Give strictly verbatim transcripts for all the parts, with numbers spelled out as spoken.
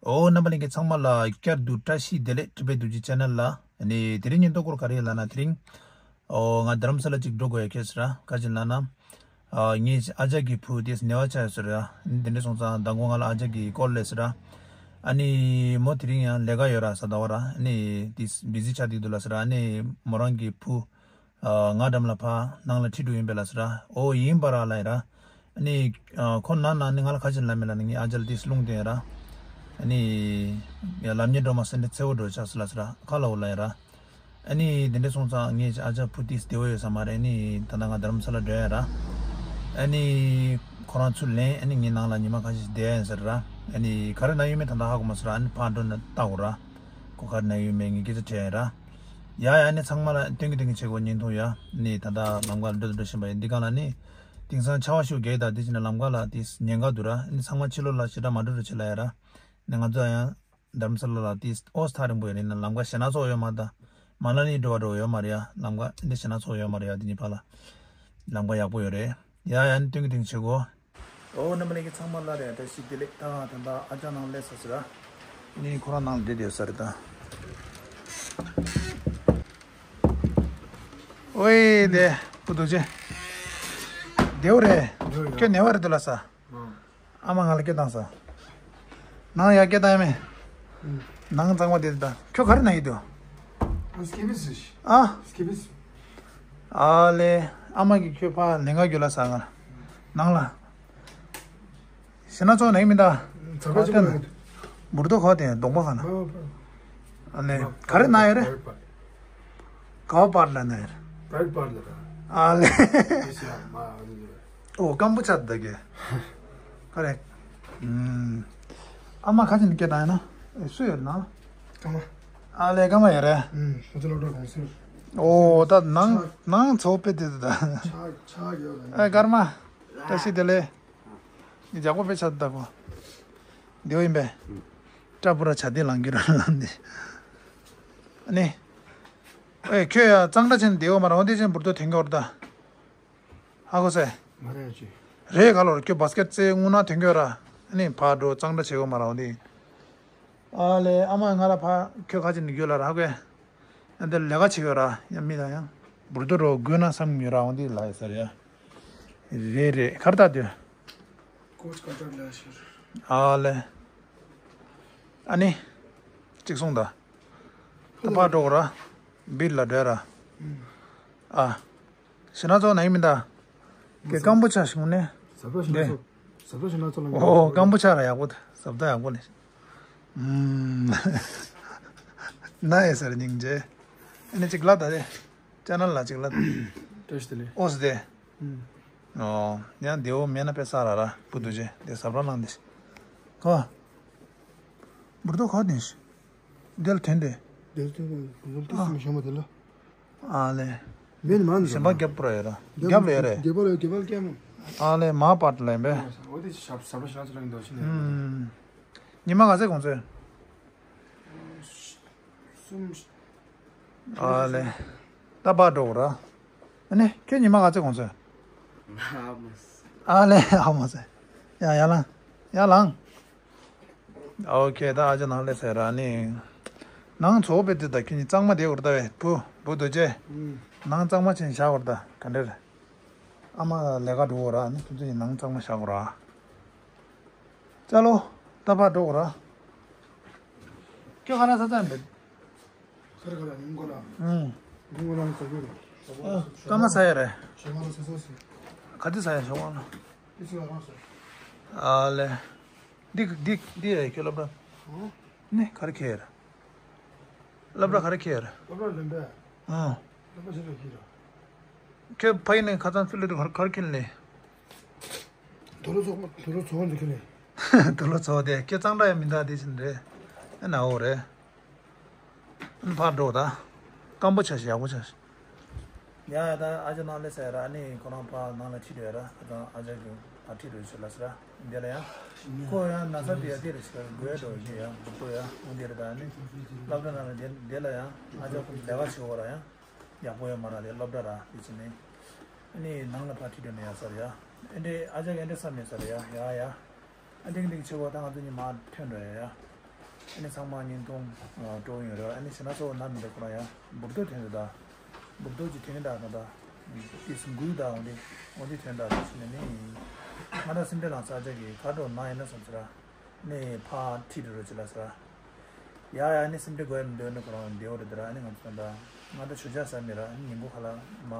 ཨོ། རྣམ་པ་ལྷན་རྒྱས་ཚང་མ་ལ་བསྐྱར་དུ་བཀྲ་ཤིས་བདེ་ལེགས། ཊི་བི་རྡོ་རྗེ་ཆེ་ནལ་ལ། ཨ་ནི་དེ་རིང་ཉིན་ཐོ་སྐོར་ག་རེ་ཡིན་ལབ་ན། དེ་རིང་ཨོ་ང་རྡ་རམ་ས་ལ་ཅིག་འགྲོ་དགོས་ཡ་ཁེལ་སོང་ར། ག་ཅི་ལབ་ན། ཨ་ངའི་ཨ་ཅག་གི་བུ་དེས་ནད་པ་ཆགས་ཡོད་ཟེར་ར། དེ་འདྲ་སོང་ཙང་མདང་དགོང་ང་ལ་ཨ་ཅག་གིས་ཀོལ་སླེབས་སོང་ར། ཨ་ནི་མོ་དེ་རིང་ཡང་ལས་ཀ་ཡོད་ར། གཟའ་ཟླ་བ་ར། ཨ་ནི་དེས་བི་ཟི་ཆགས་བསྡད་འདུག་ལབ་སོང་ར། ཨ་ནི་མོ་རང་གི་བུ་ཨ་ང་འགྲམ་ལ་ཕར་ནང་ལ་ཁྲིད་འགྲོ་ཡིན་པས་ལབ་སོང་ར། ཨོ་ཡིན་པ་ར་ལབ་ཡིན་ར། ཨ་ནི་ཨ་ཁོ་ན་ན་ནི་ང་ལ་ག་ཅི་ལབ་མེད་ལབ་ན། ངའི་ཨ་ཅག་ལ་དེས་རླུང་བསྟན་ཡོད་ར། ཨ་ནི་ཡ་ལམ་ཉེས་འགྲོ་མ་སོང་ནི་ཚེ་བོ་འགྲོ་ཆགས་སོང་ལབ་སོང་ར། ཁ་ལ་འོ་ལབ་ཡིན་ར། ཨ་ནི་དེ་འདྲ་སོང་ཙང་ངའི་ཨ་ཅག་བུ་དེས་བདེ་བོ་ཡོད་ས་མ་རེད། ཨ་ནི་ད་ལྟ་ང་རྡ་རམ་ས་ལ་འགྲོ་ཡ་ར། ཨ་ནི་ཁོ་རང་ཚུར་ལེན། ཨ་ནི་ངའི་ནང་ལ་ཉི་མ་ཁ་ཤས་ཤིག་བསྡད་ཡ་ཡིན་ཟེར་ར། ཨ་ནི་ག་རེ་ན་ཡོད་མེད་ད་ལྟ་ཧ་གོ་མ་སོང་ར། ཨ་ནི་ཕར་འགྲོ་ན་ལྟ་དགོས་ར། ཁོ་ག་རེ་ན་ཡོད་མེད་ངས་སྐད་ཆ་དྲིས་ཡ་ར། ཡ་ཡ། ཨ་ནི་ཚང་མ་ལ་སྟོན་གི་སྟོན་གི་བྱེད་དགོས། བརྙན་ཐུང་ཡ། ཨ་ནི་ད་ལྟ་ལམ་ཁ་ལ་འགྲོ་དང་འགྲོ་བཞིན་པ་ཡིན། འདི་ག་ལ་ནི་དེང་སང་ཆར་པ་ཤུགས་རྒྱག་ཡ་ད། དེ་བྱས་ན་ལམ་ཁ་ལ་དེས་ཉེན་ཁ་འདུག་ར། ཨ་ནི་ཚང་མ་ཕྱི་ལོགས་ལ་ཞེ་དྲག་མ་འགྲོ་རོགས་བྱེད་ལབ་ཡ་ར། ཨ་ནི་ང་ཚོ་ཡང་རྡ་རམ་ས་ལ་ལ་དེས་ཨོ་སི་ཐག་རིང་པོ་ཡོད་རེད། ན་ལམ་ཁ་ཞེད་སྣང་ཚོགས་ཡོད་མ་རེད་ད། མ་ན་ལི་འགྲོ་བ་འགྲོ་ཡོད་མ་རེད་ཡ། ལམ་ཁ་འདི་ཞེད་སྣང་ཚོགས་ཡོད་མ་རེད་ཡ། དེ་གཉིས་བར་ལ་ལམ་ཁ་ཡག་པོ་ཡོད་རེད། ཡ་ཡ། ཨ་ནི་སྟོན་གི་སྟོན་གི་བྱེད་དགོས། ཨོ་རྣམ་པ་ལྷན་རྒྱས་ཚང་མ་ལ་རེ་བཀྲ་ཤིས་བདེ་ལེགས། ད་ང་ད་ལྟ་ཨ་ཅག་ནང་སླེབས་ཚར་ཟེར་ར། ནི་ཁོ་རང་ནང་བསྡད་བསྡད་ས་རེད་ད། ཨོའི་དེ་བུ་རྡོ་རྗེ། བདེ་པོ་རེད། ཡོད་ཡོད། ཁྱོད་ནད་པ་རེད་འདུག་ལབ་ས། ཨ་མ་ང་ལ་སྐད་བཏང་ས། ནང་ཡ་སྐད་བཏང་ཡ་མེད། ནང་གཙང་མ་བསྡད་ད། ཁྱོད་ག་རེ་ན་ཡི་འདུག་ཨ་སྐེ་པི་སི། ཨ། སྐེ་པི་སི། ཨ་ལེ། ཨ་མ་གིས་ཁྱོད་ཕར་ལེན་ག་རྒྱུགས་ལབ་ས། ང་ནང་ལ། ཞེད་སྣང་ཚོགས་ནས་མི་འདའ། ཚ་བ་ཅི་མ་རེད། འབུར་ཏོ་ཁོག་དེ་གདོང་པ་ག་ན། ཨ་ལེ། ག་རེ་ན་ཡོད་རེད། ག་པར་ལ་ན་ཡོད་རེད། ཨ་ལེ། ཨོ་ཀམ་པུ་ཆ་ད་གེ། ག་རེ། ཨམ། ཨ་མ་ཁ་ཅིག་ནི་སྐད་བཏང་ཡོད་ན། སུ་ཡོད་ན། ཀ་མ། ཨ་ལེ་ཀ་མ་ཡོད་རེད། ཨོ་ད་ནང་ནང་ཚོགས་པའི་དེ་དེ་ད། ཨ་ཀརྨ། བཀྲ་ཤིས་བདེ་ལེགས། ནི་ཇག་པོ་དཔེ་ཆ་ལྟ་གོ། བདེ་བོ་ཡིན་པས། སྐྲ་པུ་ར་ཆ་དེ་ལང་གི་ར་ལང་དེ། ཨ་ནི། ཨེ་ཁྱོད་ཡ་གཙང་སྦྲ་ཆེན་བདེ་བོ་མ་ར་འོ་དེ་ཆེན་འབུར་དོ་དེང་གི་འོར་ད། ཧ་གོ་སེ། མ་རེད་ཅི། རེད་ག་ལོར་ཁྱོད་བཱ་སི་ཀེད་རྩེ་དངུལ་ནག་དེང་གི་འོར་ར། ཨ་ནི་ཕར་འགྲོ་གཙང་སྦྲ་བྱེད་གོ་མ་ར་འོ་དེ། ཨ་ལེ་ཨ་མ་ང་ལ་ཕ་ཁྱོད་ཁ་ཅིག་ནི་རྒྱུ་ལ་རག་གས། ཡང་དེ་ལས་ཀ་བྱེད་ཡོད་ར་ཡང་མི་དང་ཡང་། འབུར་དོ་རོ་དགོས་ན་བསམ་ཡོད་ར་འོང་དེ་ལ་ཡོད་ས་རེད་ཡ། རེད་རེད་གར་ལྟ་དུས། ཀོ་ཆ་ཀ་ཏར་ལ་ཤར། ཨ་ལེ། ཨ་ནི། གཅིག་སོང་ད། ད་ཕར་འགྲོ་གོ་ར། བིར་ལ་འགྲོ་ར། ཨ། ཞེད་སྣང་ཚོགས་ན་ཡིན་མིན་ད། ཀེ་ཀམ་པུ་ཆ་ཞིག་ནས། ཟབ་ད་ཞེད་སྣང་ཚོགས། ཟབ་ད་ཞེད་སྣང་ཚོགས་ལ། ཨོ་ཀམ་པུ་ཆ་ར་ཡག་པོ་ད་ཟབ་ད་ཡག་པོ་ལས། ཨུམ། ན་ཡེ་སར་སྙིང་རྗེ། ཨ་ནི་ཅིག་ལ་ད་དེ། ཅ་ན་ལ་ཅིག་ལ་ད། བཀྲ་ཤིས་བདེ་ལེགས། ཨོ་སི་དེ། ཨོ། ཡང་བདེ་བོ་མེད་ན་དཔེ་ས་ར་ར་བུ་དུ་ཅེ་དེ་ཟབ་ར་ལང་དེ། ཁ། འབུར་དོ་ཁ་དེ། དེ་ལ་ཐོན་ཏེ། དེ་ལ་ཐོན་ཏེ་འབུར་དོ་ཏི་སི་མི་ཤོང་བ་དེ་ལ། ཨ་ལེ། མེད་མ་འདུག་གཞན་པ་རྒྱབ་པོ་ར་ཡོད་ར། རྒྱབ་ལ་ཡོད་རེད། རྒྱབ་ལ་རྒྱབ་ལ་སྐྱེ་མོ། ཨ་ལེ་མ་པར་ལེན་པས། འོ་དེ་ཞབས་ཞབས་ལ་ཞབས་ལ་འདོད་ཕྱིན་ནས། ཉི་མ་ག་ཚད་གོང་ཚོད། གསུམ། ཨ་ལེ། ད་པར་འགྲོ་ར། ཨ་ནི་ཁྱོད་ཉི་མ་ག་ཚད་གོང་ཚོད། ཨ་ལེ་ཨ་མ་ཟེ། ཡ་ཡ་ལང་། ཡ་ལང་། ཨོ་ཁེ་ད་ཨ་ཅག་ནང་ལས་ཟེར་ར་ནི། ནང་ཚོགས་པའི་དུས་ད་ཁྱོད་ནི་གཙང་མ་དེ་འུར་ལྟ་བས་བུ་བུ་རྡོ་རྗེ། ནང་གཙང་མ་ཆེན་བཞག་འུར་ལྟ་ག་འདྲ་རེད། ཨ་མ་ལས་ཀ་འགྲོ་འོ་ར་ནི་ཁྱོད་ཚོ་ཡི་ནང་གཙང་མ་བཞག་འོ་ར། ཅ་ལོ། ད་ཕར་འགྲོ་འོ་ར། ཁྱོད་ག་ན་ས་ཚ་ཡིན་པས། ཁར་ཁར་ཉིན་གོ་ལ། ཨུང་། ཉིན་གོ་ལ་ནི་ས་གོ་ར། ཨ་སྐར་མ་ས་ཡ་རེད། ཞོགས་པ་ལ་ས་ས་སི། ག་དུས་ས་ཡ་ཞོགས་པ་ལ། དེ་ཚོ་ལ་རང་ས། ཨ་ལེ། འདི་འདི་འདི་ཡ་ཁྱོད་སློབ་གྲྭ། ཨང་། ནི་ག་རེ་ཁྱེར། སློབ་གྲྭ་ག་རེ་ཁྱེར། སློབ་གྲྭ་ལེན་པས། ཨང་། སློབ་གྲྭ་ཆེ་ལ་ཁྱེར། ཁྱོད་ཕ་ཡུལ་ནས་ཁ་སང་ཚུར་སླེབས་དུས་ག་རེ་ག་རེ་ཁྱེར་ནས། དུག་ལོག་ཚོགས་དུག་ལོག་ཚོགས་འདི་ཁྱེར་ནས། དུག་ལོག་ཚོགས་དེ་ཁྱོད་གཙང་སྦྲ་ཡང་མི་འདུག་དེ་བཞིན་རེད། ཨེ་ན་འོ་རེད། ཨ་ནི་ཕར་འགྲོ་ད། སྐམ་པོ་ཆ་ཞིག་ཡག་པོ་ཆ་ཞིག་ཡ་ཡ་ད་ཨ་ཅག་ནང་ལས་ཟེར་ར་ཨ་ནི་ཁོ་རང་ཕར་ནང་ལ་ཁྲིད་འགྲོ་ཡ་ར་ཁ་སང་ཨ་ཅག་གི་ཕར་ཁྲིད་འགྲོ་ཆུ་ལ་ཟེར་ར་འདི་ལ་ཡ། ཁོ་ཡང་ན་ཚ་དེ་ཡ་དེ་རེ་ཞིག་དགོས་འགྲོ་ཞེས་ཡ་འབུར་ཏོ་ཡ་འོ་འདི་རེ་ད་ཨ་ནི་སློབ་གྲྭ་ནང་ལ་འདི་འདི་ལ་ཡ་ཨ་ཅག་ཁོ་ལས་ཀ་བྱེད་འོ་ར་ཡ་ཡག་པོ་ཡོད་མ་ར་དེ་སློབ་གྲྭ་ར་དེ་ཕྱིན་ནས་ཨ་ནི་ནང་ལ་ཕར་ཁྲིད་འགྲོ་ནས་ཡ་ཟེར་ཡ་ཨ་འདྲེ་ཨ་ཅག་གི་ཨ་འདྲེ་བསམ་ནས་ཟེར་ཡ་ཡ་ཡ། ཨ་འདྲེ་འདྲེ་ཆེ་བ་ད་ང་ཚོ་གཉིས་མར་ཐོན་འགྲོ་ཡ་ཡ། ཨ་ནི་ཚང་མ་བརྙན་ཐུང་སྤྲོ་ཡོད་རེད། ཨ་ནི་ཕྱི་ན་སོ་ན་མི་འདུག་ཁོ་རང་ཡང་འབུར་ཏོ་ཐོན་འདུག་ད་འབུར་ཏོ་ཅིག་ཐོན་ད་ད་ད་ཏིས་འགུལ་ད་འོང་དེ་འོང་དེ་ཐོན་ད་ད་ཕྱི་ན་ནི་ང་ད་སེམས་ཁྲལ་ལང་ས་ཅག་གི་ཁ་གྲོ་ན་ཡིན་ན་བསམ་ཟེར་ར། ནི་ཕ་ཁྲིད་འགྲོ་རོགས་བྱེད་ལ་ཟེར་ར། ཡ་ཡ་ནི་སེམས་ཁྲལ་དགོས་ཡ་མི་འདུག་ནི་ཁོ་རང་བདེ་བོ་རེད་ད་ར། ཨ་ནི་ང་ཚོ་ད་ང་ད་ཞུ་ཆ་ཟ་མི་ར། ཨ་ནི་ཉིན་གུང་ཁ་ལ་མ་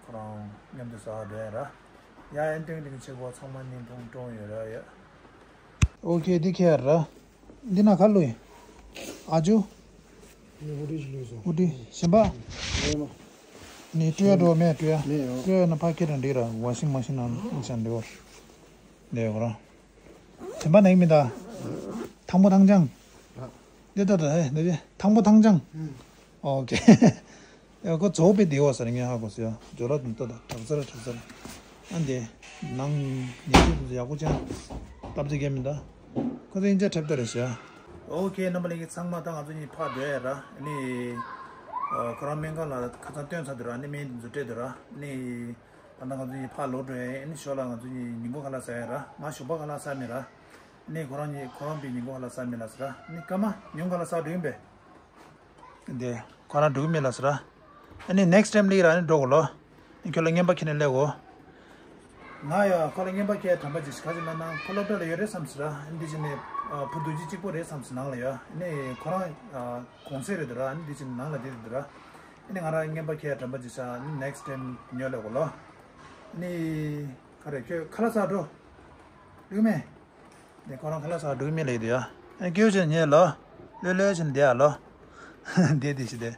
ཁོ་རང་མཉམ་དུ་ཟ་བ་འགྲོ་ཡ་ར། ཡ་ཡ་ཏིང་ཏིང་ཆེ་གོ་ཚང་མ་བརྙན་ཐུང་སྤྲོ་ཡོད་ར་ཡ། ཨོ་ཁེ་འདི་ཁེ་ར། འདི་ན་ཁ་ལོ་ཡི། ཨ་ཇུ། ཧུ་ཏི་ཞིག་ལོས་སོ། ཧུ་ཏི་ཞིམ་པ། ནི་ཀྲུ་ཡ་འགྲོ་མེད་ཀྲུ་ཡ། ཀྲུ་ཡ་ན་ཕ་ཁེ་དང་འདི་ར་ཝ་ཤིང་མ་ཤིན་ན་ཨིན་ཤན་འདི་བར། འདི་བར། ཞིམ་པ་ནང་མི་ད། ཐང་པོ་ཐང་ཅང་། འདི་ད་ད་ཧེ་འདི་ཐང་པོ་ཐང་ཅང་། ཨོ་ཁེ། ཡ་ཁོ་ཛོ་པེ་དེ་བ་ས་རེ་ངས་ཧ་གོ་སོ་ཡ། ཇོ་ལ་དུ་ཏོ་ད་དྲག་ཚར་དྲག་ཚར། ཨ་འདི། ནང་ཉེ་ཤོས་དུ་ཡག་པོ་ཅང་། སྟབས་བདེ་གས་མི་འདའ། ཁོ་ཚོ་ཨིན་ཇ་ཁྲེབ་ཏ་རེ་ཤ། ཨོ་ཁེ་རྣམ་པ་ལྷན་རྒྱས་ཚང་མ་ད་ང་ཚོ་གཉིས་ཕར་འགྲོ་ཡ་ར། ནི། ཁོ་རང་སྨན་ཁང་ལ་ཁ་སང་སྟོན་ཚར་འདུག་ར། ནི་སྨན་དེ་ཚོ་སྤྲད་འདུག་ར། ནི། ད་ལྟ་ང་ཚོ་གཉིས་ཕར་ལོག་འགྲོ་ཡ་ཡིན། ཨ་ནི་ཞོར་ལ་ང་ཚོ་གཉིས་ཉིན་གུང་ཁ་ལག་ཟ་ཡ་ར། ང་ཞོགས་པ་ཁ་ལག་ཟ་མེད་ར། ཨ་ནི་ཁོ་རང་གཉིས་ཁོ་རང་པའི་ཉིན་གུང་ཁ་ལག་ཟ་མེད་ལ་ཟེར་ར། ཨ་ནི་སྐར་མ་ཉིན་གུང་ཁ་ལག་ཟ་འགྲོ་ཡིན་པས། འདི་ཁོ་རང་འགྲོ་གི་མེད་ལ་ཟེར་ར། ཨ་ནི་next time་ལ་ཡིན་ར་ཨ་ནི་འགྲོ་དགོས་ལོ། ཨ་ནི་ཁྱོད་ལ་རྔན་པ་ཁྱེར་ནས་སླེབས་དགོས། ང་ཡ་ཁོ་ལ་རྔན་པ་ཁྱེར་དྲན་པ་ཅིག་ག་ཅིག་ལ་ན་ཁོ་སློབ་གྲྭ་ལ་ཡོད་རེད་བསམ་ཟེར་ར། ཨ་ནི་འདི་ཅི་ནས་བུ་རྡོ་རྗེ་གཅིག་པོ་རེད་བསམ་ཟེར་ནང་ལ་ཡ། ཨ་ནི་ཁོ་རང་གོང་ཚད་རེད་འདི་ར། ཨ་ནི་འདི་ཅི་ནང་ལ་བསྡད་འདི་ར། ཨ་ནི་ང་རང་རྔན་པ་ཁྱེར་དྲན་པ་ཅིག་ཤ། ཨ་ནི་next time་ཉོ་ལེ་གོ་ལོ། ཨ་ནི་ག་རེ་ཁྱོད་ཁ་ལག་ཟ་འགྲོ། ཡོད་མེད། ནས་ཁོ་རང་ཁ་ལག་ཟ་འགྲོ་གི་མེད་ལེ་དུ་ཡ། ཨ་ནི་སྐྱེའུ་ཆེན་ཉེ་ལོ། ལོས་ལོས་ཆེན་བསྡད་ཡ་ལོ། བསྡད་དེ་ཤི་བསྡད།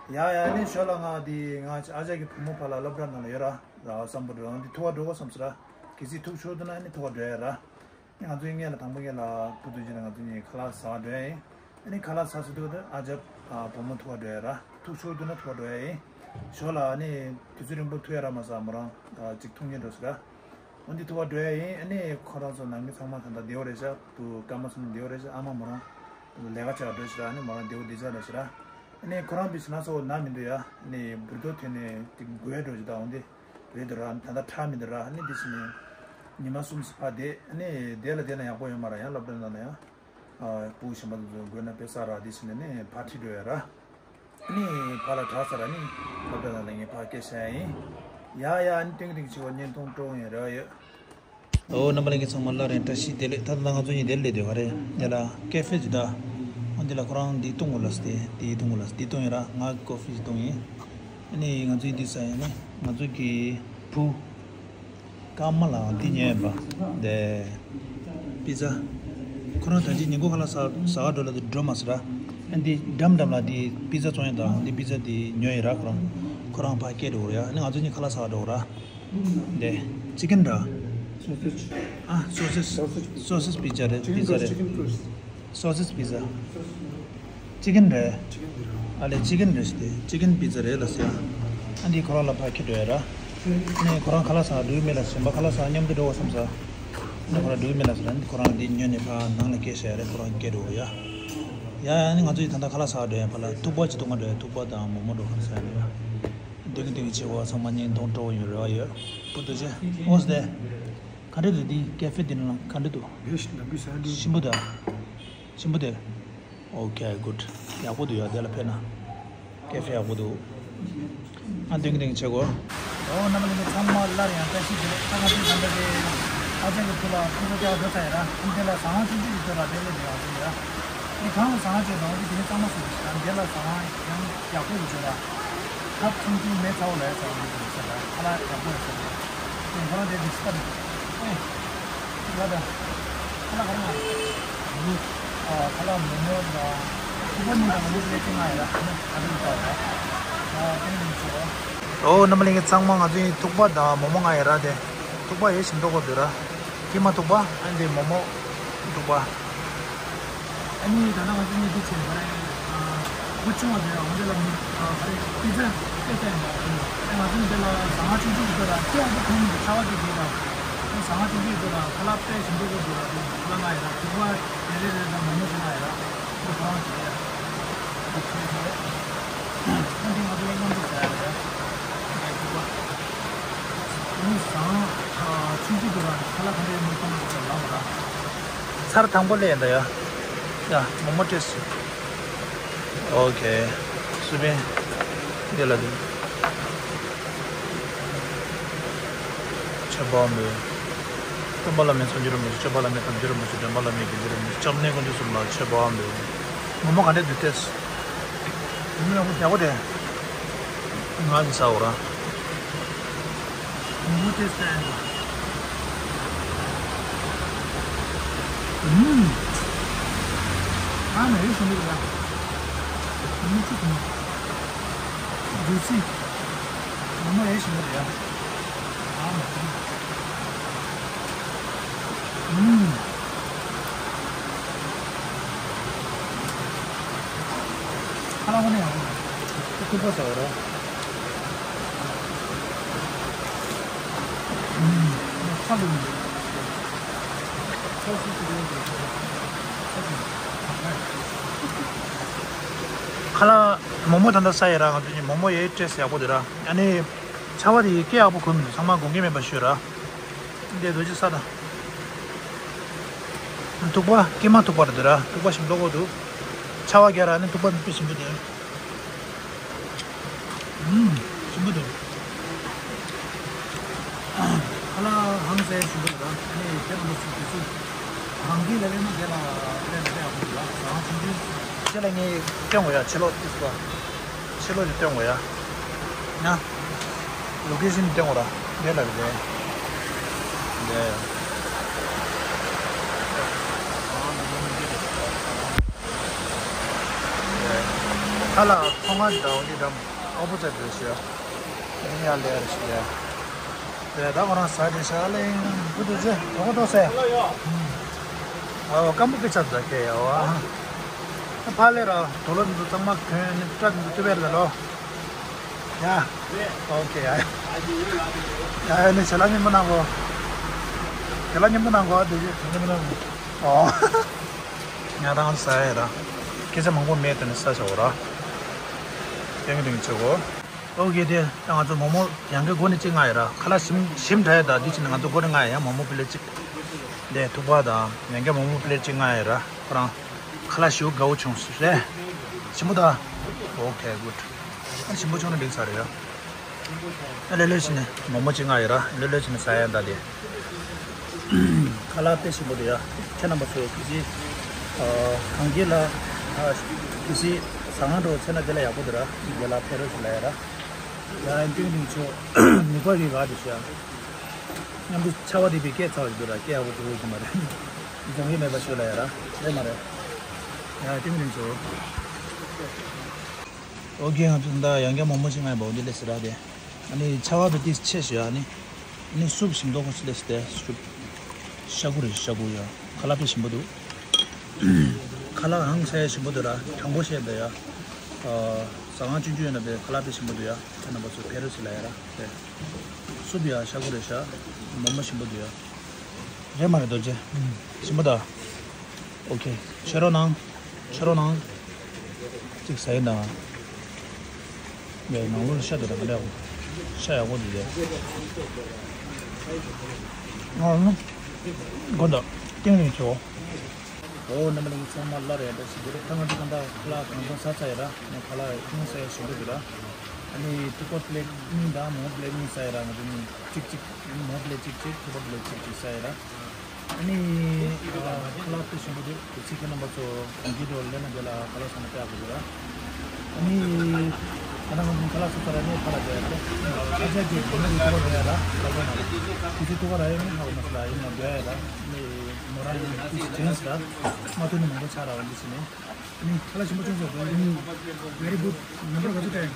ཡ་ཡ་ནི་ཞོར་ལ་ང་དེ་ང་ཨ་ཅག་གི་བུ་མོ་ཕ་ལ་སློབ་གྲྭ་ནང་ལ་ཡོད་ར། ར་བསམ་པོ་འགྲོ་འདི་ཐུག་པ་འགྲོ་གོ་བསམ་སི་ར། གལ་སྲིད་ཐུག་ཆོག་འདུག་ན་ནི་ཐུག་པ་འགྲོ་ཡ་ར། ནི་ང་ཚོའི་སྔས་ལ་དང་པོ་སྔས་ལ་བུ་དུ་ཅི་ན་ང་ཚོ་གཉིས་ཁ་ལག་ཟ་འགྲོ་ཡ་ཡིན། ཨ་ནི་ཁ་ལག་ཟ་ཟི་འདུག་ད་ཨ་ཅག་བུ་མོ་ཐུག་པ་འགྲོ་ཡ་ར། ཐུག་ཆོག་འདུག་ན་ཐུག་པ་འགྲོ་ཡ་ཡིན། ཞོར་ལ་ནི་དུས་ཚོད་རིང་པོ་ཐུག་ཡ་ར་མ་ཟ་མོ་རང་ཅིག་ཐུག་ཉེ་འགྲོ་སི་ར། འོ་འདི་ཐུག་པ་འགྲོ་ཡ་ཡིན། ཨ་ནི་ཁོ་རང་ཚོ་ནང་མི་ཚང་མ་ད་ལྟ་བདེ་བོ་རེད་ཤག་བུ་སྐར་མ་གསུམ་བདེ་བོ་རེད་ཤག་ཨ་མ་མོ་རང་ལས་ཀ་བྱ་འགྲོ་ཤི་ར། ཨ་ནི་མོ་རང་བདེ་བོ་བདེ་ཆགས་རེད་ཤི་ར། ཨ་ནི་ཁོ་རང་བི་ཤི་ན་སོ་ན་མི་འདུག་ཡ། ཨ་ནི་འབུར་རྡོ་ཐོན་ནས་དེ་འགུལ་ཡ་འགྲོ་ཅི་ད་འོ་འདི་རེད་འདུག་ར། ད་ལྟ་ཁྲག་མི་འདུག་ར། ཨ་ནི་འདི་ཕྱི་ནས་ཉི་མ་གསུམ་ཕ་བསྡད། ཨ་ནི་བསྡད་ལ་བསྡད་ན་ཡག་པོ་ཡོད་མ་ར། ཡང་སློབ་གྲྭ་ནང་ན་ཡང་ཨ་བུ་གཞན་པ་ཚོ་འགོས་ན་དཔེ་ས་ར། འདི་ཕྱི་ནས་ནི་ཕ་ཁྲིད་འགྲོ་ཡ་ར། ནི་ཕ་ལ་དྲག་ས་ར་ནི་སློབ་གྲྭ་ནང་ལ་ངས་ཕ་སྐད་བཤད་ཡ་ཡིན། ཡ་ཡ་ནི་ཏིང་ཏིང་ཆེ་བ་བརྙན་ཐུང་སྤྲོ་ཡིན་རེ་བ་ཡོད། ཨོ་རྣམ་པ་ལྷན་རྒྱས་ཚང་མ་སླར་ཡང་བཀྲ་ཤིས་བདེ་ལེགས། ད་ལྟ་ང་ཚོ་གཉིས་དེར་སླེབས་དུས་ག་རེ་འདི་ལ་ཀེ་ཧྥེ་ཅིག་ད། ཨོ་འདི་ལ་ཁོ་རང་འདི་བཏུང་དགོས་ལ་སྟེ་འདི་བཏུང་དགོས་ལ་འདི་བཏུང་ཡིན་ར། ང་ཀོ་ཧྥི་ཅིག་བཏུང་ཡིན། ཨ་ནི་ང་ཚོའི་འདི་ཟ་ཡིན་ནི་ང་ཚོ་གི་བུ། སྐར་མ་ལ་འདི་ཉོས་ཡིན་པ། འདི། པི་ཛ། ཁོ་རང་ད་ཅི་ཉིན་གུང་ཁ་ལག་ཟ་ཟ་ག་འགྲོ་ལ་དུ་འགྲོ་མ་སི་ར། ཨ་འདི་འགྲམ་འགྲམ་ལ་འདི་པི་ཛ་བཙོང་ཡ་དང་འདི་པི་ཛ་འདི་ཉོས་ཡིན་ར། ཁོ་རང་ཁོ་རང་ཕ་སྐད་འགྲོ་ར་ཡ། ཨ་ནི་ང་ཚོ་གཉིས་ཁ་ལག་ཟ་ག་འགྲོ་ར། འདི། ཅི་ཀན་ར། Sausage. ཨ་སོ་སིས། Sausage pizza. སོ་སིས་པི་ཛ་རེད། Chicken པི་ཛ་crust, རེད། Chicken crust. སོ་སིས་པི་ཛ། Sausage. ཅི་ཀན་རེད། Chicken རེད། ཨ་ལེ་ཅི་ཀན་རེད་ཟེར་ཏེ་ཅི་ཀན་པི་ཛ་རེད་ལ་ཟེར། ཨ་འདི་ཁོ་རང་ལ་ཕར་ཁྱེར་འགྲོ་ཡ་ར། ནས་ཁོ་རང་ཁ་ལག་ཟ་འགྲོ་གི་མེད་ལ་ཟེར། མ་ཁ་ལག་ཟ་མཉམ་དུ་འགྲོ་བ་བསམ་ས། ནས་ཁོ་རང་འགྲོ་གི་མེད་ལ་ཟེར། ཨ་འདི་ཁོ་རང་འདི་ཉོས་ནས་ཕར་ནང་ལ་སྐྱེལ་ཟེར་རེད། ཁོ་རང་སྐྱེལ་འགྲོ་ཡ། ཡ་ཡ་ནི་ང་ཚོ་ཡི་ད་ལྟ་ཁ་ལག་ཟ་འགྲོ་ཡ་ཕར་ལ་ཐུག་པ་ཅིག་བཏུང་ག་འགྲོ་ཡ། ཐུག་པ་དང་མོག་མོག་འགྲོ་ག་ཟ་ཡ་རེད་ཡ། འདི་གི་འདི་གི་ཆེ་བ་ཚང་མ་བརྙན་ཐུང་སྤྲོ་བོ་ཡོད་རེད་བ་ཡོད། བུ་དུ་ཆེ། ཨོ་སྟེ། ག་འདྲ་འདུག་འདི་ཀེ་ཧྥེ་འདི་ནང་ལ་ག་འདྲ་འདུག་ཡེ་ཤི་ལ་བི་ས་འདི། ཞིམ་པོ་འདུག་ཨ། ཞིམ་པོ་འདུག་ཨོ་ཁེ་གུད། ཡག་པོ་འདུག་ཡ། དེ་ལ་ཕེབས་ན། ཀེ་ཧྥེ་ཡག་པོ་འདུག་ཨ་འདེང་འདེང་བྱེད་དགོས། ཨོ་རྣམ་པ་ལྷན་རྒྱས་ཚང་མ་སླར་ཡང་བཀྲ་ཤིས་བདེ་ལེགས། ད་ང་ཚོའི་ད་ལྟ་དེ་ཨ་ཅག་གི་བུ་ལ་ཕུ་བོ་རྒྱག་འགྲོ་ཚར་ཡ་ར། ཨ་འདི་ལ་ཟ་ཁང་ཆུང་ཆུང་ཞིག་འདུག་ར། དེ་ལས་འདི་ཡང་འདི་ཡ། འདི་གང་ལ་ཟ་ཁང་ཆེ་དང་འདི་དེ་ནི་གཙང་མ་བཟོས་ཤག་འདི་ལ་ཟ་ཁང་ཡང་ཡག་པོ་ཡོད་ཚོད་ར། ཐབ་ཆུང་ཆུང་མེ་ཚ་བོ་ལ་ཡ་ཚ་བོ་ཡོད་ཚོད་ར། ཁ་ལག་ཡག་པོ་ཡོད་ཚོད་ར། དེ་ཁོ་རང་དེ་འདི་སི་ཀ་མི་འདུག་ཨེ། ཁ་ལག་དང་། ཁ་ལག་ག་རེ་ང་། ཨ་ཁ་ལག་མོག་མོག་དང་། ཐུག་པ་གཉིས་དང་ལུག་ལས་ཅི་ང་ཡ་ར། ཨ་ནི་ཨ་རི་ལ་ལྟ་བ། ཨ་དེ་ནི་མི་ཚོ། ཨོ་རྣམ་པ་ལྷན་རྒྱས་ཚང་མ་ང་ཚོ་ཡི་ཐུག་པ་དང་མོག་མོག་ང་ཡ་ར་དེ། ཐུག་པ་ཡོད་ཞིམ་མདོག་གོ་འདུག་ར། ཀི་མ་ཐུག་པ་ཨ་འདི་མོག་མོག་ཐུག་པ། ཨ་ནི་ད་ལྟ་ང་ཚོ་གཉིས་འདི་བྱས་པ་རེད། ཨ་བུ་ཆུང་བ་དེ་འོ་འདི་ལ་མི་ཨ་ག་རེ་པི་ཛ་དཔེ་ལྟ་ཡིན་པ། ཨ་ང་ཚོ་འདི་ལ་ཟ་ཁང་ཆུང་ཆུང་ཞིག་འདུག་ར། ཁྱེད་ང་ཚོ་ཕན་ཡིན་པའི་ཚ་བ་དེ་འདུག་ར། ཨ་ཟ་ཁང་ཆུང་ཆུང་ཞིག་འདུག་ར། ཁ་ལག་དཔེ་ཞིམ་པོ་ཞིག་འདུག་ར། དེ་ཁ་ལག་ང་ཡིན་ར། ཐུག་པ་རེ་རེ་རེ་དང་མོག་མོག་ཞིག་ང་ཡིན་ར། འདི་ཁོ་རང་བྱས་ཡ། འདི་ཁྱེད་ཚོ་ཨ་འདི་ང་ཚོ་མཉམ་དུ་ཟ་ཡ་རེད། ཨ་ནི་ཟ་ཁང་ཆུང་ཆུང་འདུག་ར། ཁ་ལག་ག་འདྲ་ཡོད་མེད་ཁྱེད་རང་ཚོ་ལབ་ར། ཚར་དང་པོ་སླེབས་ཡིན་ད་ཡ། ཡ། མོག་མོག་ཊེས་ཊི། ཨོ་ཁེ། སུ་པན། འདི་ལ་འདི། ཆབ་བམ་འདི། སྟོན་པ་བླ་མེད་སངས་རྒྱས་རིན་པོ་ཆེ། སྐྱོབ་པ་བླ་མེད་དམ་ཆོས་རིན་པོ་ཆེ། འདྲེན་པ་བླ་མེད་དགེ་འདུན་རིན་པོ་ཆེ། སྐྱབས་གནས་དཀོན་མཆོག་གསུམ་ལ་ཆབ་བམ་འདི། མོག་མོག་ག་འདྲ་འདུག་ཊེས་ཊི། ཡག་པོ་ཡག་པོ་རེད། ང་གིས་ཟ་འོ་ར། མོག་མོག་ཊེས་ཊི་ཨེ་འདྲ། ཨུམ། ཨ་མ་ཡེ་ཞིམ་པོ་རེད་ཡ། མོག་མོག་ཆུ་དུང་། ཇུ་སི། མོག་མོག་ཡེ་ཞིམ་པོ་རེད་ཡ། ཨ་མ། ཨུམ། ཁ་ལག་ཁོ་ན་ཡག་པོ་འདུག་ཐུག་པ་ཟ་འོ་ར། ཨུམ། ཁ་ལུ་འདུག་ཁ་ལག་མོག་མོག་ད་ལྟ་ཟ་ཡི་ར། ང་ཚོ་གཉིས་མོག་མོག་ཡེ་ཊེས་ཊི་ཡག་པོ་འདུག་ར། ཨ་ནི། ཆར་པ་དེ་སྐད་ཡག་པོ་ཁུར་མི་འདུག་ཚང་མ་དགོངས་འགལ་མེད་པ་ཞུ་ར། འདི་རྡོ་རྗེ་ས་དང་། ཐུག་པ་ཀྱེ་མ་ཐུག་པ་རེད་འདུག་ར། ཐུག་པ་ཞིམ་མདོག་པོ་འདུག་ཆར་པ་རྒྱག་ར་ནི་ཐུག་པ་དཔེ་ཞིམ་པོ་འདུག་ཨུམ། ཞིམ་པོ་འདུག་ཁ་ལག་ཧང་སང་ཞིམ་པོ་འདུག་ཨ་ནི་དེ་ལ་མ་ཚུགས་དུས་ཚོད། རང་གིས་ལ་ལས་ན་དེ་ལ་ལས་ན་དེ་ཡག་པོ་འདུག་ལ། ཟ་ཁང་ཆུང་ཆུང་། དེ་ལ་ངས་སྟོན་དགོས་ཡ་ཕྱི་ལོགས་ཏིས་པ། ཕྱི་ལོགས་ཀྱི་སྟོན་དགོས་ཡ། ཡ། ལོ་ཀེ་ཤན་སྟོན་དགོས་ར། འདི་ལ་རེད་པས། འདི་ཡ། ཁ་ལག་ཚོང་ཁང་འདྲ་བོ་འདི་འདྲ་ཨོ་པོ་ཛིཊ་རེད་ཤག་ཡ། ཡ་ལེ་རེད་ཤག་ཡ། དེ་ད་ཁོ་རང་ཟ་དེ་ཤ་ལེ་ཡིན་ཁུ་དུ་ཅེ་གྲོགས་པོ་ཏོ་སེ། ཨ་སྐམ་པོ་སྐད་ཆ་ཟ་ཁེ་ཡ་བ། ཕ་ལེ་ར་དོ་ལོ་འདི་ཚོ་གཙང་མ་གོན་ནི་སྐྲ་འདི་ཚོ་བཏུ་བས་ལ་ལོ། ཡ། ཨོ་ཁེ་ཡ། ཡ་ཡ་ནི་ཞལ་ལག་མཉེས་པོ་གནང་གོ། ཞལ་ལག་མཉེས་པོ་གནང་གོ་དེ་ཅི་མཉེས་པོ་གནང་གོ། ཨོ། ང་རང་ཟ་ཡ་ར། སྐད་ཆ་མང་པོ་མེད་དེ་ནི་ཟ་བྱ་བ་ར། ཏེང་ཏེང་བྱེད་གོ། ཨོ་ཁེ་དེ་ད་ང་ཚོ་མོག་མོག་ཡང་བསྐྱར་སྒོ་ནས་གཅིག་མངགས་ཡ་ར། ཁ་ལག་ཞིམ་ཞིམ་དྲགས་ཡ་ད་འདི་བྱས་ནས་ང་ཚོ་སྒོ་ནས་མངགས་ཡ་ཡ་མོག་མོག་པི་ལེཊ་གཅིག་དེ་ཐུག་པ་དང་ཡང་བསྐྱར་མོག་མོག་པི་ལེཊ་གཅིག་མངགས་ཡ་ར། ཁོ་རང་ཁ་ལག་ཞེ་པོ་དགའ་བོ་བྱུང་ཟེར། ཞིམ་པོ་ད། ཨོ་ཁེ་གུཌ། ཨ་ཞིམ་པོ་བྱུང་ན་འགྲིག་ས་རེད་ཡ། ཨ་ལེ་ལེ་བྱས་ནས་མོག་མོག་གཅིག་མངགས་ཡ་ར། ལེ་ལེ་བྱས་ནས་ཟ་ཡ་ད་དེ། ཁ་ལག་དཔེ་ཞིམ་པོ་འདུག་ཡ། ཁྱེད་རྣམ་པ་ཚོ་གལ་སྲིད། ཨ། གངས་སྐྱིད་ལ། ཨ། གལ་སྲིད་ཟ་ཁང་འགྲོ་ཚེ་ན་དེ་ལ་ཡག་པོ་འདུག་ར། དེ་ལ་ཕེབས་རོགས་ཞུ་ལ་ཡ་ར། ཡ་ཏིང་ཏིང་ཆོ། ནུས་པ་གི་ག་དེ་ཤ། མཉམ་དུ་ཆར་པ་དེ་བི་སྐད་ཚ་བ་ཞིག་འདུག་ར། སྐད་ཡག་པོ་འགྲོ་གི་མ་རེད། རྫོང་གི་མེད་པ་ཞུ་ལ་ཡ་ར། རེད་མ་རེད། ཡ་ཏིང་ཏིང་ཆོ། ཨོ་ཁེ། ང་ཚོ་ད་ཡང་བསྐྱར་མོག་མོག་ཅིག་མངགས་པ་འོ་འདི་ལས་སི་ར་དེ། ཨ་ནི་ཆར་པ་དེ་ཏིས་ཆེ་ཞུ་ཨ་ནི། ཨ་ནི་སུབ་ཞིམ་མདོག་ཁོ་ཅི་ལས་སི་དེ་སུབ། ཤ་ཁུ་རེད་ཤ་ཁུ་ཡ། ཁ་ལག་དཔེ་ཞིམ་པོ་འདུག་ཁ་ལག་ཧང་སང་ཞིམ་པོ་འདུག་ར། དྲང་པོ་བཤད་འདི་ཡ། ཨ། ཟ་ཁང་ཆུང་ཆུང་ཡོད་ན་དཔེ་ཁ་ལག་དཔེ་ཞིམ་པོ་འདུག་ཡ། ཁྱེད་རྣམ་པ་ཚོ་ཕེབས་རོགས་ཞུ་ལ་ཡ་ར། དཔེ་སུབ་ཡ་ཤ་ཁུ་རེད་ཤ། མོག་མོག་ཞིམ་པོ་འདུག་ཡ། རེད་མ་རེད་རྡོ་རྗེ། ཞིམ་པོ་ད། ཨོ་ཁེ། ཤེས་རོགས་གནང་། ཤེས་རོགས་གནང་། གཅིག་ཟ་ཡིན་དང་། ཡ་ནང་ལོགས་ལ་ཤ་དེ་དང་འདྲ། ཤ་ཡག་པོ་འདུག་ཡ། ཨ་ནི། དགོན་དང་། ཏིང་རིང་ཆོ། ཨོ་རྣམ་པ་ལྷན་རྒྱས་ཚང་མ་སླར་ཡང་བཀྲ་ཤིས་བདེ་ལེགས། ད་ང་ཚོ་གང་ལྟར་ཁ་ལག་གང་བཟང་ཟ་ཚར་ཡ་ར། ངས་ཁ་ལག་ཧང་སང་ཞིམ་པོ་འདུག་ར། ཨ་ནི་ཐུག་པ་པི་ལེཊ་གཉིས་དང་མོག་པི་ལེཊ་གཉིས་ཟ་ཡ་ར། ང་ཚོ་གཉིས་གཅིག་གཅིག་མོག་པི་ལེཊ་གཅིག་གཅིག་ཐུག་པ་པི་ལེཊ་གཅིག་གཅིག་ཟ་ཡ་ར། ཨ་ནི། ཨ། ཁ་ལག་དཔེ་ཞིམ་པོ་འདུག་དེ་ཚེ་ཁྱེད་རྣམ་པ་ཚོ་གངས་སྐྱིད་དུ་སླེབས་ན་དེ་ལ་ཁ་ལག་ཟ་ན་དཔེ་ཡག་པོ་འདུག་ར། ཨ་ནི། ད་ནང་ང་ཚོ་ཁ་ལག་ཟ་ཚར་ར་ནས་ཕར་ལ་བསྡད་ཡ་རེད། ཨ་ཅག་གིས་དེ་ནས་ཐུག་པ་རེད་ཡ་ར། ཁ་ལག་ཟ་ན། དེ་ཚེ་ཐུག་པ་ར་ཡ་ནི་ཧ་གོ་མ་སོང་ལ་ཡིན་ན་བསྡད་ཡ་ར། ཨ་ནི། མོ་རང་ཡིན་ན་དེ་ཚེ་དྲན་སོང་ར། མ་ཐུག་ནི་མང་པོ་ཆགས་ར་བ་འདི་ཕྱི་ནས། ཨ་ནི་ཁ་ལག་ཞིམ་པོ་བྱུང་སོང་། Very good. Number ག་ཚོད་སྤྲད།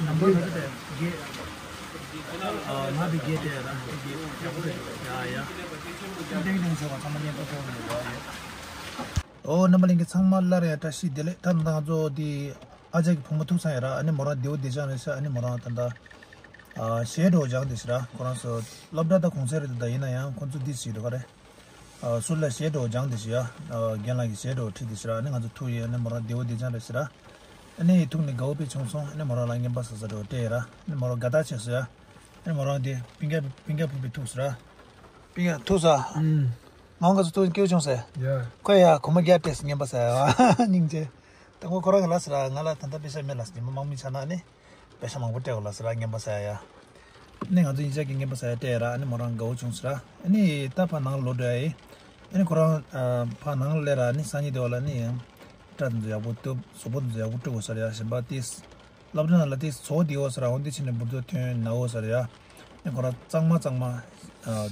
Number ག་ཚོད་སྤྲད། བརྒྱད། ཨ། ང་དེ་བརྒྱད་སྤྲད་ར། བརྒྱད། ཡག་པོ་རེད། ཡ་ཡ། ཏིང་ཏིང་ཆོ་ག་ཚང་མ་ཉན་པོ་ཐོག་ནས་ར་ཡོད། ཨོ་རྣམ་པ་ལྷན་རྒྱས་ཚང་མ་སླར་ཡང་བཀྲ་ཤིས་བདེ་ལེགས། ད་ལྟ་ང་ཚོ་དེ་ཨ་ཅག་གི་བུ་མོ་ཐུག་ཚར་ཡ་ར། ཨ་ནི་མོ་རང་བདེ་པོ་བདེ་རྐྱང་རེད་ཤག་ཨ་ནི་མོ་རང་ད་ལྟ་ཨ་ཞལ་འགྲོ་སྦྱངས་བསྡད་ཤག་ར། ཁོ་རང་ཚོ་སློབ་གྲྭ་ད་གུང་སེང་རེད་ད། ཡིན་ན་ཡང་ཁོ་ཚོ་འདི་བྱེད་འགྲོ་ག་རེད། ཨ་ཟུར་ལ་ཞལ་འགྲོ་སྦྱངས་བསྡད་ཤག་ཡ། ཨ་རྒན་ལགས་ཀྱི་ཞལ་འགྲོ་ཁྲིད་བསྡད་ཤག་ར། ཨ་ནི་ང་ཚོ་ཐུག་ཡོད། ཨ་ནི་མོ་རང་བདེ་པོ་བདེ་རྐྱང་རེད་ཤག་ར། ཨ་ནི་ཐུག་ནས་དགའ་པོ་དཔེ་བྱུང་སོང་། ཨ་ནི་མོ་རང་ལ་རྔན་པ་ཟ་ས་འགྲོ་སྤྲད་ཡ་ར། ཨ་ནི་མོ་རང་དགའ་ཐག་ཆོད་སོང་ཡ། ཨ་ནི་མོ་རང་དེ་སྤུན་ཀྱག་སྤུན་ཀྱག་ཕུག་པའི་ཐུག་སོང་ར། སྤུན་ཀྱག་ཐུག་སོང་། ཨུམ། ངོ་ག་ཚོད་ཐུག་སྐྱེ་བོ་བྱུང་ཟེར། ཡ། ཁོ་ཡ་གོ་མ་རྒྱ་སྤྲད་སྙན་པ་ཟེར་ཡ། སྙིང་རྗེ། ད་ཁོ་ཁོ་རང་གི་ལ་ཟེར་ར། ང་ལ་ད་ལྟ་པེ་ཤ་མེད་ལ་ཟེར། ཉི་མ་དམག་མི་ཆགས་ན་ནི་པེ་ཤ་མང་པོ་སྤྲད་དགོས་ལ་ཟེར་ར། སྙན་པ་ཟེར་ཡ། ནི་ང་ཚོ་ཡིན་ཆགས་ཀྱི་སྙན་པ་ཟེར་ཡ་སྤྲད་ཡ་ར། ནི་མོ་རང་དགའ་བོ་བྱུང་ཟེར་ར། ནི་ད་ཕ་ནང་ལོག་འགྲོ་ཡ་ཡིན། ནི་ཁོ་རང་ཕ་ནང་སླེབས་ར། ནི་སང་ཉིན་དེ་བ་ལ་ནི་ཡང་སྐྲ་དེ་ཚོ་ཡག་པོ་གཏུབ། གཟུགས་པོ་དེ་ཚོ་ཡག་པོ་བཀྲུ་དགོས་ཟེར་ཡ། གཞན་པ་ཏིས། སློབ་གྲྭ་ནང་ལ་ཏིས་བཟོ་བདེ་བོ་ཟེར་ར། འོན་ཏེ་ཕྱིན་ནས་འབུར་ཚོ་ཐོན་ན་བོ་ཟེར་ཡ། ནི་ཁོ་ར་གཙང་མ་གཙང་མ་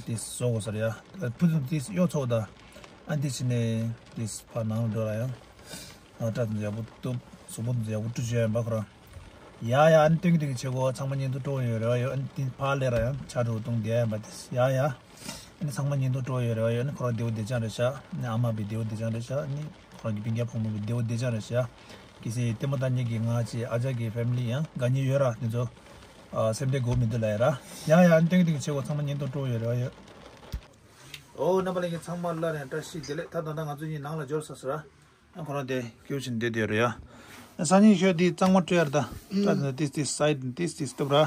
ཏིས་བཟོ་དགོས་ཟེར་ཡ། ཕུ་ཚོ་ཏིས་གཡོ་ཚོགས་ད། ཨ་ཏིས་ཕྱིན་ནས་ཏིས་ཕ་ནང་ལ་འགྲོ་ར་ཡ། སྐྲ་དེ་ཚོ་ཡག་པོ་གཏུབ། གཟུགས་པོ་དེ་ཚོ་ཡག་པོ་བཀྲུ་བྱས་ཡིན་པ་ཁོ་ར། ཡ་ཡ། ཨ་ནི་སྟོན་གི་སྟོན་གི་བྱེད་དགོས། ཚང་མ་བརྙན་ཐུང་སྤྲོ་བོ་ཡོད་རེ་བ་ཡོད། ཨ་ནི་ཏིས་ཕ་ལས་ར་ཡ་ཆ་འགྲོ་གཏོང་བསྡད་ཡ་ཡིན་པ་ཏིས། ཡ་ཡ། ཨ་ནི་ཚང་མ་བརྙན་ཐུང་སྤྲོ་བོ་ཡོད་རེ་བ་ཡོད། ཨ་ནི་ཁོ་རང་བདེ་བོ་བདེ་ཅང་རེད་ཤག་ཨ་ནི་ཨ་མ་བི་བདེ་བོ་བདེ་ཅང་རེད་ཤག་ཨ་ནི་ཁོ་རང་གི་སྤུན་ཀྱག་བུ་མོ་བི་བདེ་བོ་བདེ་ཅང་རེད་ཤག་གལ་སྲིད་ལྟད་མོ་ལྟ་མཁན་གྱི་ང་ཅི་ཨ་ཅག་གི་ཕེ་མི་ལི་ཡང་དགའ་ཉེ་ཡོད་ར། དེ་ཚོ་ཨ་སེམས་ཁྲལ་དགོས་མི་འདུག་ལ་ཡ་ར། ཡ་ཡ། ཨ་ནི་སྟོན་གི་སྟོན་གི་བྱེད་དགོས། ཚང་མ་བརྙན་ཐུང་སྤྲོ་བོ་ཡོད་རེ་བ་ཡོད། ཨོ་རྣམ་པ་ལྷན་རྒྱས་ཚང་མ་སླར་ཡང་བཀྲ་ཤིས་བདེ་ལེགས། ད་ད་ལྟ་ང་ཚོ་གཉིས་ནང་ལ་འབྱོར་ཚར་ཟེར་ར། ཨ་ཁོ་རང་དེ་སྐྱོ་ཞིང་བདེ་བདེ་རེད་ཡ། སང་ཉིན་ཤོད་འདི་གཙང་མ་སྤྲོད་ཡར་ད། ད་ད་ཏིས་ཏིས་སའིད་ཏིས་ཏིས་སྟོབས་ར།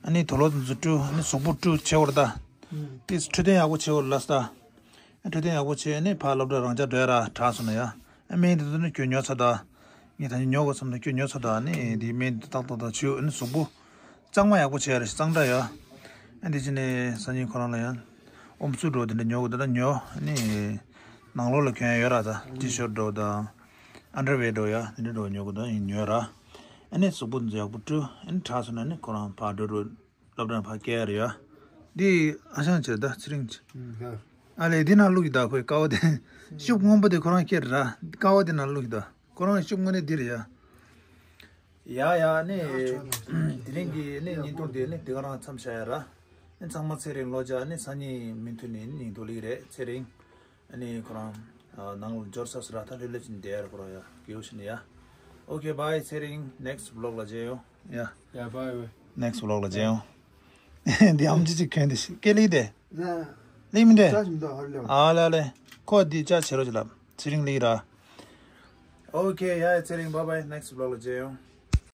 ཨ་ནི་དུག་ལོག་འཛུ་སྤྲུ། ཨ་ནི་གཟུགས་པོ་བཀྲུ་བྱེད་འོར་ད། ཏིས་འཕྲོད་བསྟེན་ཡག་པོ་བྱེད་འོར་ལ་ས་ད། འཕྲོད་བསྟེན་ཡག་པོ་བྱེད། ཨ་ནི་ཕ་སློབ་གྲྭ་རང་ཅག་འགྲོ་ཡ་ར་དྲག་སོང་ན་ཡ། ཨ་སྨན་དེ་ཚོ་ནི་ཁྱོད་ཉོ་ཚར་ད། ངས་ད་ནི་ཉོ་དགོས་བསམ་ད་ཁྱོད་ཉོ་ཚར་ད། ཨ་ནི་འདི་སྨན་དེ་ཏག་ཏག་ཏག་བྱེད། ཨ་ནི་གཟུགས་པོ། གཙང་མ་ཡག་པོ་བྱས་རེད། གཙང་སྦྲ་ཡོད། ཨ་འདི་ཕྱིན་ནས་སང་ཉིན་ཁོ་རང་ལ་ཡང་ཨོམ་སུ་འགྲོ་དེ་འདྲ་ཉོ་དགོས། དེ་འདྲ་ཉོ། ཨ་ནི་ནང་ལོགས་ལ་གྱོན་ཡ་ཡོད་ར། ད་ཊི་ཤར་ཊི་འགྲོ་དང་ཨན་ཌར་ཝེར་འགྲོ་ཡ་དེ་འདྲ་འགྲོ་ཉོ་དགོས། ད་ཡིན་ཉོ་ར། ཨ་ནི་གཟུགས་པོ་འདི་ཡག་པོ་བཀྲུ། ཨ་ནི་དྲག་སོང་ན་ནི་ཁོ་རང་ཕར་འགྲོ་འགྲོ་སློབ་གྲྭ་ཕར་སྐྱེལ་ཡ་རེད་ཡ། འདི་ཨ་ཞང་བྱེད་ད་ཚེ་རིང་བྱེད། ཨ་ལས་འདི་ནང་བླུགས་ཡི་ད། ཁོའི་ཀ་བ་དེ་ཤུབས་སྔོན་པོ་དེ་ཁོ་རང་སྐྱེལ་ར། ཀ་བ་དེ་ནང་བླུགས་ཡི་ད། ཁོ་རང་ཤུབས་དངོས་གནས་འདི་རེད་ཡ། ཡ་ཡ། ནི་དེ་རིང་གི་ནི་བརྙན་ཐུང་དེ་ནི་དེ་ག་རང་མཚམས་བཞག་ཡ་ར། ནི་ཚང་མ་ཚེ་རིང་ལོ་བརྒྱ། ནི་སང་ཉིན་མུ་མཐུད་ནས་ནི་བརྙན་ཐུང་སླེབས་རེད། ཚེ་རིང་ནི་ཁོ་རང་ནང་ལ་འབྱོར་ས་སུ་ར། ད་ལྷོད་ལྷོད་བྱས་བསྡད་ཡ་ར། ཁོ་རང་ཡ་སྐྱིད་པོ་བྱས་ནས་ཡ། ཨོ་ཁེ་བྷའི། ཚེ་རིང་ནེག་སི་ཊི་བི་ལོག་ལ་མཇལ་ཡོང་ཡ། ཡ་བྷའི་བྷའི། ནེག་སི་ཊི་བི་ལོག་ལ་མཇལ་ཡོང་། འདི་ཨམ་ཅི་ཅིག་གྱོན་དེ་ཤི་ཀེ་ལི་དེ། ལི་མི་དེ། ཨ་ལ་ལེ། ཁོ་འདི་ཅག་བྱེད་རོགས་བྱེད་ལབ། ཚེ་རིང་ལི་ར། ཨོ་ཁེ་ཡ། ཚེ་རིང་བྷའི་བྷའི། ནེག་སི་ཊི་བི་ལོག་ལ་མཇལ་ཡོང་།